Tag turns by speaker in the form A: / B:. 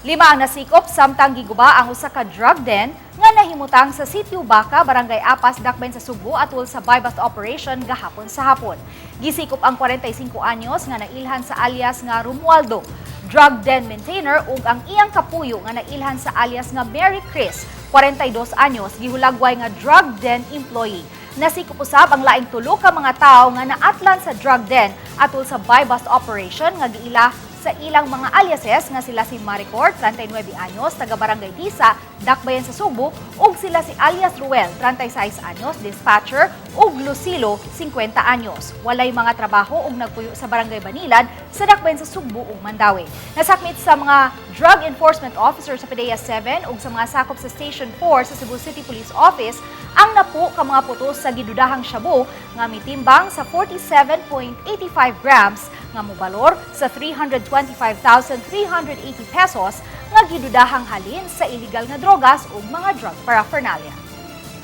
A: Lima ang nasikop samtang giguba ang usa ka drug den nga nahimutang sa Sitio Baka, Barangay Apas, Dakbayan sa Sugbo atul sa buy-bust operation gahapon sa hapon. Gisikop ang 45 anyos nga nailhan sa alias nga Romualdo, drug den maintainer, ug ang iyang kapuyo nga nailhan sa alias nga Mary Chris, 42 anyos, gihulagway nga drug den employee. Nasikop usab ang laing tulo ka mga tawo nga naatlan sa drug den atul sa buy-bust operation nga giila sa ilang mga aliases nga sila si Maricor, 39 anyos, taga Barangay Tisa, Dakbayan sa Sugbo, ug sila si alias Ruel, 36 anyos, dispatcher, ug Lucilo, 50 anyos, walay mga trabaho ug nagpuyo sa Barangay Banilad sa Dakbayan sa Sugbo ug Mandaue. Nasakmit sa mga drug enforcement officer sa PDEA 7 ug sa mga sakop sa Station 4 sa Cebu City Police Office ang napo ka mga putos sa gidudahang shabu nga mitimbang sa 47.85 grams nga mobalor sa 325,380 pesos nga gidudahang halin sa illegal nga drogas ug mga drug paraphernalia.